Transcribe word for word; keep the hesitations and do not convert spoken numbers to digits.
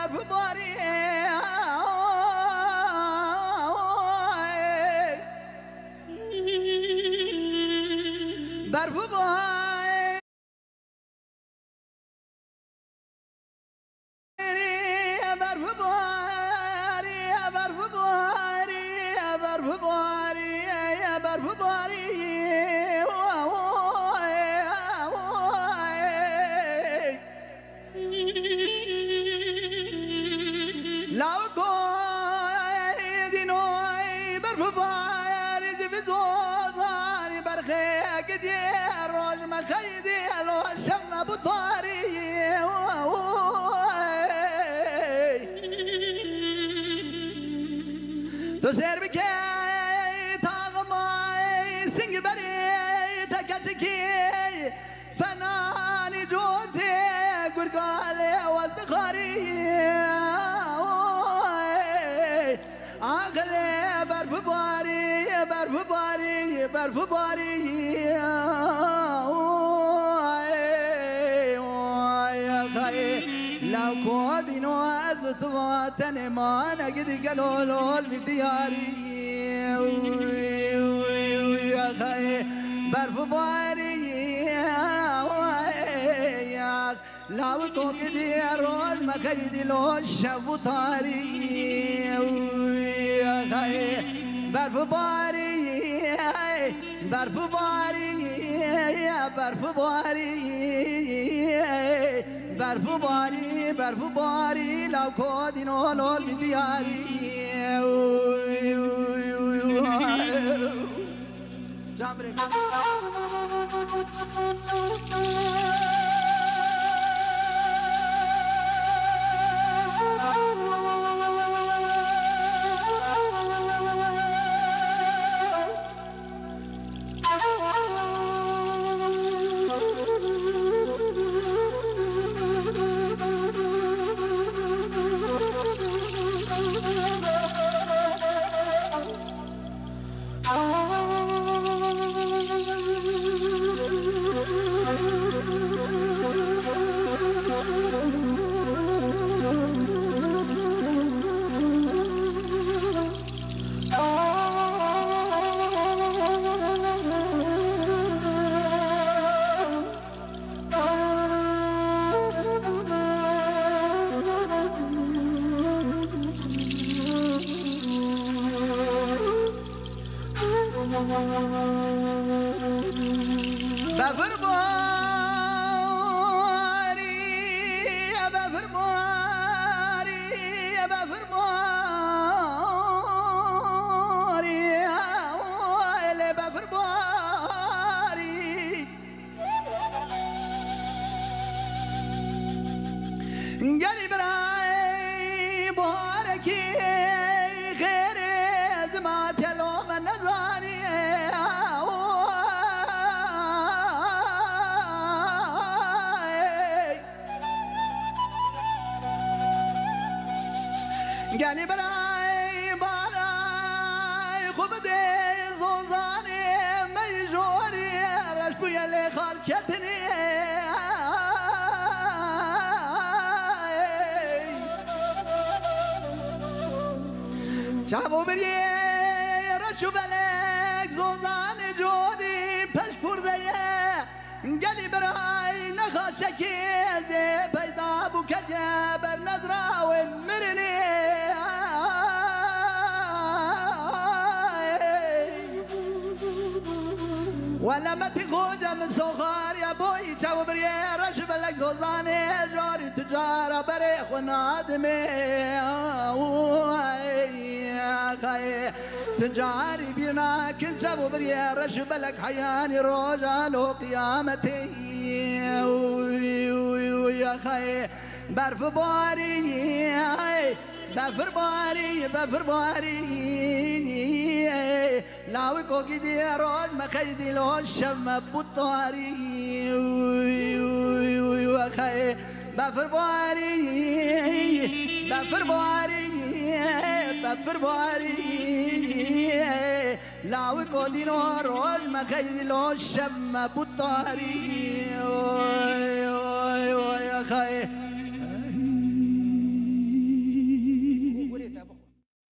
Berf barî, berf barî, berf barî, berf barî, berf barî, berf barî. Lawko dînoy berf barî, ji vî zozanî berxê gidî, roj me xeydî, lo şev me bû tarî. Tu sêr bike taximay sing berê te keçikî. Fenanî cotê gurgalê wez dixarî. Axilê berf barî, berf barî, berf barî. Lawko dîno ez tu va tenê mane gidî gelo lol bi diyarî. Berf barî, lawiko gidî roj me xeydî lo şev û tarî. Berf barî, berf barî, berf barî. Berf barî, berf barî, lawko dîno lol bi diyarî. Can birê. Befir barî, befir barî, befir barî, lê befir barî. Gelî birayê barekî xêrê zima telo me nezanî. Gelî birayê balay xwe bidê zozanê me yî jorî reş bûye lê xal ketinê. Çav û biriyê reş û belek zozanê jorî peş pûr de ye. Gelî birayê nexaşekê jê peyda bû ketiye ber nezra wê mirinê. Wele metî xoce min soxar ya boyî çaw biriyê reş belek zozanê jorî tu cara berê xwe nadimê. Xayê tu carî bîr nakin çaw biriyê reş belek heyanî roja lo qiyametê. Xayê berf barî, befir barî, befir barî. Lawiko gidî roj me xeydî lo şev me bû tarî. Xey befir barî, befir barî, befir barî. Lawiko dîno roj me xeydî lo şev me bû tarî. Oy, oy, oy, xey.